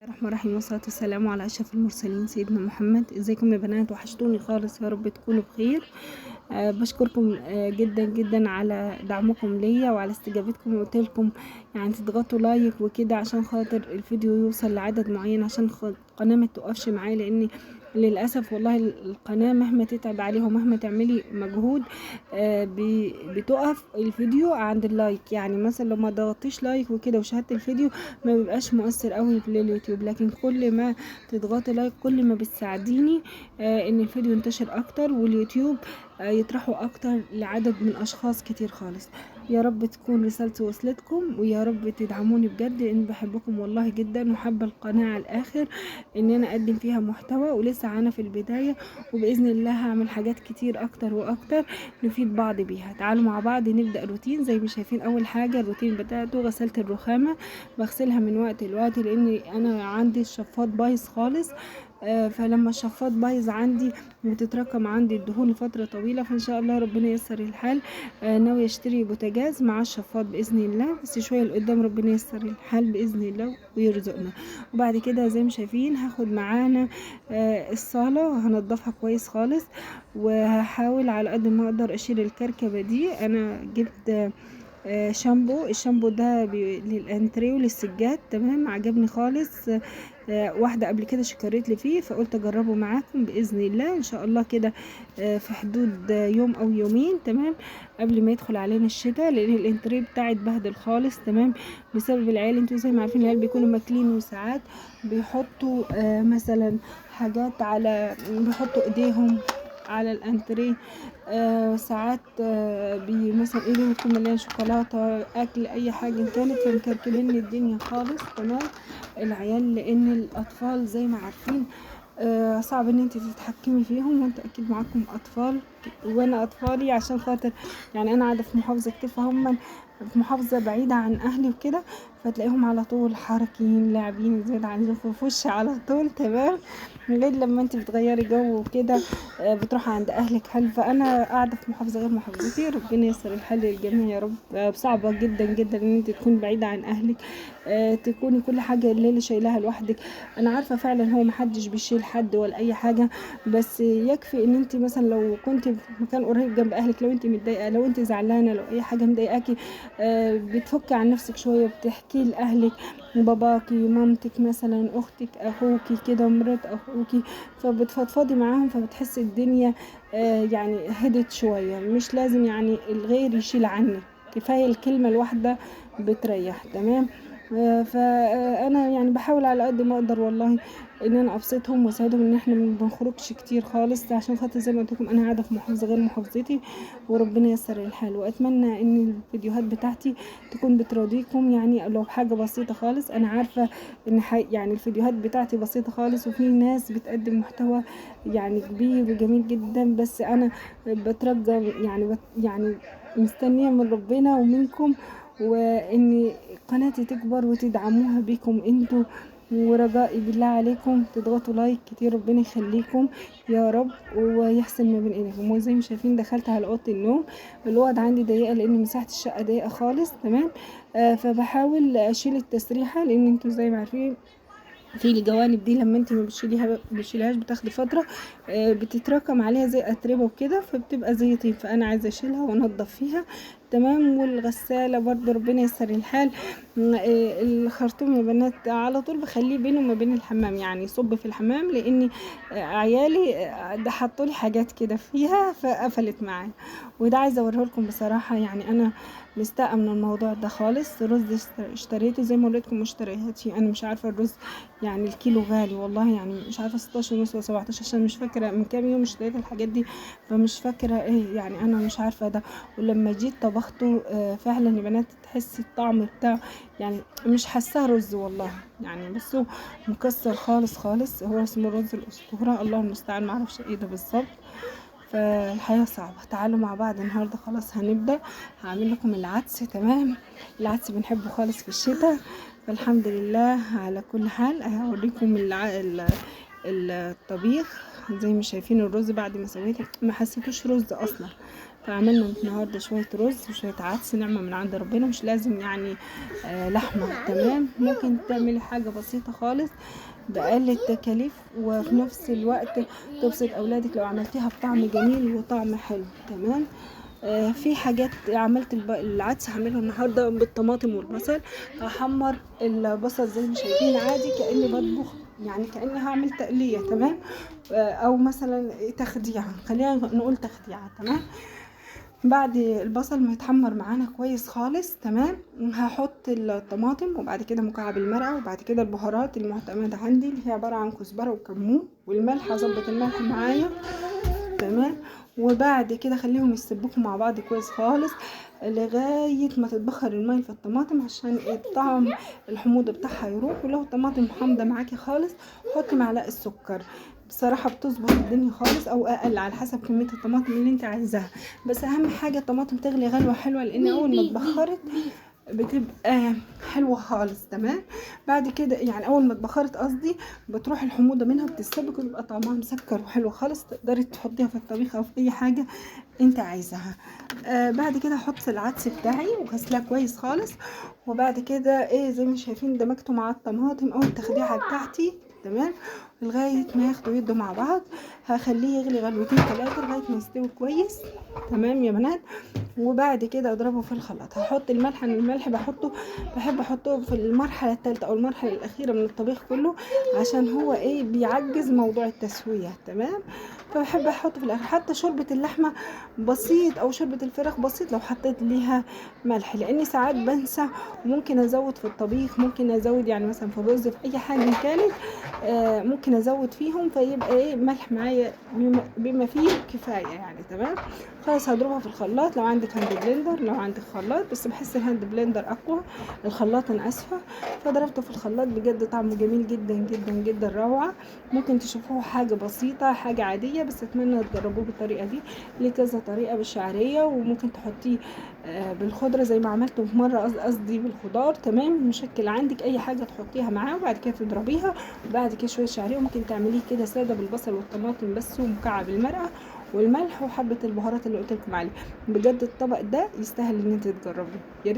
الرحمن الرحيم، والصلاة والسلام على أشرف المرسلين سيدنا محمد. ازيكم يا بنات؟ وحشتوني خالص، يا رب تكونوا بخير. بشكركم جدا جدا على دعمكم ليا وعلى استجابتكم، وقلت لكم يعني تضغطوا like وكده عشان خاطر الفيديو يوصل لعدد معين، عشان القناة ما تقفش معايا، لان للاسف والله القناة مهما تتعب عليها ومهما تعملي مجهود بتقف الفيديو عند ال like. يعني مثلا لو ما ضغطتيش like وكده وشاهدت الفيديو ما بيبقاش مؤثر قوي لليوتيوب، لكن كل ما تضغطي like كل ما بتساعديني ان الفيديو ينتشر اكتر واليوتيوب يطرحوا اكتر لعدد من اشخاص كتير خالص. يا رب تكون رسالتي وصلتكم، ويا رب تدعموني بجد، لان بحبكم والله جدا، وحابة القناة على الاخر ان انا اقدم فيها محتوى، ولسه انا في البداية، وباذن الله هعمل حاجات كتير اكتر واكتر نفيد بعض بيها. تعالوا مع بعض نبدا روتين. زي ما شايفين اول حاجة الروتين بتاعته غسلت الرخامه، بغسلها من وقت لوقت لان انا عندي الشفاط بايظ خالص، فلما الشفاط بايظ عندي بتتراكم عندي الدهون لفترة طويلة، فان شاء الله ربنا ييسر الحال. ناوية اشتري بوتاجاز مع الشفاط باذن الله، بس شوية لقدام ربنا ييسر الحال باذن الله ويرزقنا. وبعد كده زي ما شايفين هاخد معانا الصاله، هنضفها كويس خالص، وهحاول على قد ما اقدر اشيل الكركبه دي. انا جبت شامبو، الشامبو ده للانتريه وللسجاد، تمام، عجبني خالص. واحدة قبل كده شكرت لي فيه، فقلت اجربه معاكم باذن الله. ان شاء الله كده في حدود يوم او يومين، تمام، قبل ما يدخل علينا الشتاء، لان الانتريه بتاعي اتبهدل خالص، تمام، بسبب العيال. انتوا زي ما عارفين العيال بيكونوا ماكلين، وساعات بيحطوا مثلا حاجات على، بيحطوا ايديهم على الانتريه، ساعات مثلا ايديهم تكون مليانة شوكولاتة، اكل، اي حاجة كانت، فمكركبين الدنيا خالص، تمام، العيال. لان الاطفال زي ما عارفين صعب ان انت تتحكمي فيهم، وانت اكيد معاكم اطفال، وانا اطفالي عشان خاطر يعني انا قاعدة في محافظة كتير، فهم في محافظة بعيدة عن اهلي وكده، فتلاقيهم على طول حركيين لاعبين زيادة عن اللزوم في وشي على طول، تمام، غير لما انت بتغيري جو وكده بتروحي عند اهلك. حلو، فانا قاعدة في محافظة غير محافظتي، ربنا ييسر الحل للجميع يا رب. صعبة جدا جدا ان انت تكون بعيدة عن اهلك، تكوني كل حاجة الليلة شايلاها لوحدك. انا عارفه فعلا هو محدش بيشيل حد ولا اي حاجة، بس يكفي ان انت مثلا لو كنت في مكان قريب جنب اهلك، لو انت متضايقة، لو انت زعلانة، لو اي حاجة مضايقاكي، بتفكي عن نفسك شوية، بتحكي لاهلك، باباكي، مامتك مثلا، اختك، اخوكي كده، مرات اخوكي، فبتفضفضي معاهم، فبتحسي الدنيا يعني هدت شوية. مش لازم يعني الغير يشيل عنك، كفاية الكلمة الواحدة بتريح، تمام. فانا يعني بحاول على قد ما اقدر والله ان انا ابسطهم واساعدهم، ان احنا ما بنخرجش كتير خالص، عشان خاطر زي ما قلت لكم انا قاعدة في محافظة غير محافظتي، وربنا ييسر الحال. واتمنى ان الفيديوهات بتاعتي تكون بتراضيكم، يعني لو بحاجة بسيطة خالص. انا عارفه ان يعني الفيديوهات بتاعتي بسيطة خالص، وفي ناس بتقدم محتوى يعني كبير وجميل جدا، بس انا بترجى يعني يعني مستنيه من ربنا ومنكم، وان قناتي تكبر وتدعموها بيكم انتوا، ورجائي بالله عليكم تضغطوا لايك كتير، ربنا يخليكم يا رب ويحسن ما بين ايديكم. وزي ما شايفين دخلت على اوضة النوم، الاوض عندي ضيقه لان مساحة الشقة ضيقه خالص، تمام، فبحاول اشيل التسريحه، لان انتوا زي ما عارفين في الجوانب دي لما انت ما بتشيلهاش بتاخدي فترة، بتتراكم عليها زي اتربه وكده، فبتبقى زي طين، فانا عايزه اشيلها وانضف فيها، تمام. والغساله برضو ربنا ييسر الحال. الخرطوم يا بنات على طول بخليه بينه وما بين الحمام، يعني يصب في الحمام، لان عيالي ده حطوا لي حاجات كده فيها فقفلت معايا. وده عايزه اوريه لكم بصراحة، يعني انا مستاءه من الموضوع ده خالص. الرز اشتريته زي ما وريتكم مشترياتي، انا مش عارفه الرز يعني الكيلو غالي والله، يعني مش عارفه 16.5 ولا 17، عشان مش فاكره من كام يوم اشتريت الحاجات دي، فمش فاكره ايه يعني، انا مش عارفه ده. ولما جيت طبخته فعلا يا بنات تحسي الطعم بتاعه، يعني مش حاساه رز والله، يعني بصوا مكسر خالص خالص. هو اسمه رز الاسطورة، الله المستعان، معرفش ايه ده بالظبط. فالحياة صعبة. تعالوا مع بعض النهاردة خلاص هنبدأ، هعمل لكم العدس، تمام. العدس بنحبه خالص في الشتاء، فالحمد لله على كل حال. هوريكم الطبيخ زي ما شايفين. الرز بعد ما سويته ما حسيتوش رز اصلا، فعملنا النهارده شوية رز وشوية عدس، نعمه من عند ربنا، مش لازم يعني لحمه. تمام، ممكن تعملي حاجة بسيطة خالص باقل التكاليف، وفي نفس الوقت تبسط اولادك لو عملتيها بطعم جميل وطعم حلو. تمام، في حاجات عملت العدس هعمله النهارده بالطماطم والبصل. هحمر البصل زي ما شايفين عادي كاني بطبخ، يعني كاني هعمل تقليه. تمام، او مثلا تخديعه، خلينا نقول تخديعه. تمام، بعد البصل ما يتحمر معانا كويس خالص، تمام، هحط الطماطم وبعد كده مكعب المرقه وبعد كده البهارات المعتمدة عندي اللي هي عبارة عن كزبره وكمون والملح، هظبط الملح معايا. تمام، وبعد كده خليهم يسبكوا مع بعض كويس خالص لغاية ما تتبخر المية في الطماطم عشان الطعم الحموضة بتاعها يروح. ولو الطماطم حامضه معاكي خالص حطي معلقه سكر، بصراحة بتظبط الدنيا خالص، او اقل على حسب كمية الطماطم اللي انت عايزاها. بس اهم حاجة الطماطم تغلي غلوه حلوة، لان اول ما اتبخرت بتبقى حلوة خالص. تمام، بعد كده يعني اول ما اتبخرت قصدي بتروح الحموضة منها، بتتسبك ويبقى طعمها مسكر وحلو خالص، تقدري تحطيها في الطبيخ او في اي حاجة انت عايزاها. بعد كده هحط العدس بتاعي وغسلاه كويس خالص، وبعد كده ايه زي ما شايفين دمجته مع الطماطم او التخديعه بتاعتي. تمام، لغاية ما ياخدوا يدوا مع بعض، هخليه يغلي غلوتين ثلاثة لغاية ما يستوي كويس. تمام يا بنات، وبعد كده اضربه في الخلاط. هحط الملح، انا الملح بحب احطه في المرحلة الثالثة او المرحلة الاخيرة من الطبيخ كله، عشان هو ايه بيعجز موضوع التسوية. تمام، فبحب احطه في الاخر. حتى شوربة اللحمة بسيط او شوربة الفراخ بسيط لو حطيت ليها ملح، لاني ساعات بنسى وممكن ازود في الطبيخ، ممكن ازود يعني مثلا في الرز في اي حاجة كانت ممكن ازود فيهم، فيبقى ايه ملح معايا بما فيه كفاية يعني. تمام، خلاص هضربها في الخلاط. لو عندك hand blender، لو عندك خلاط، بس بحس ال hand blender اقوى، الخلاط انا اسفه. فضربته في الخلاط، بجد طعمه جميل جدا جدا جدا روعه. ممكن تشوفوه حاجة بسيطة حاجة عادية، بس اتمنى تجربوه بالطريقة دي. ليه كذا طريقه بالشعريه، وممكن تحطيه بالخضره زي ما عملته في مرة، قصدي بالخضار. تمام، مشكل عندك اي حاجة تحطيها معاه، وبعد كده تضربيها، وبعد كده شوية شعرية. ممكن تعمليه كده ساده بالبصل والطماطم بس ومكعب المرقه والملح وحبه البهارات اللي قلت لكم عليها. بجد الطبق ده يستاهل ان انت تجربيه. يا ريت.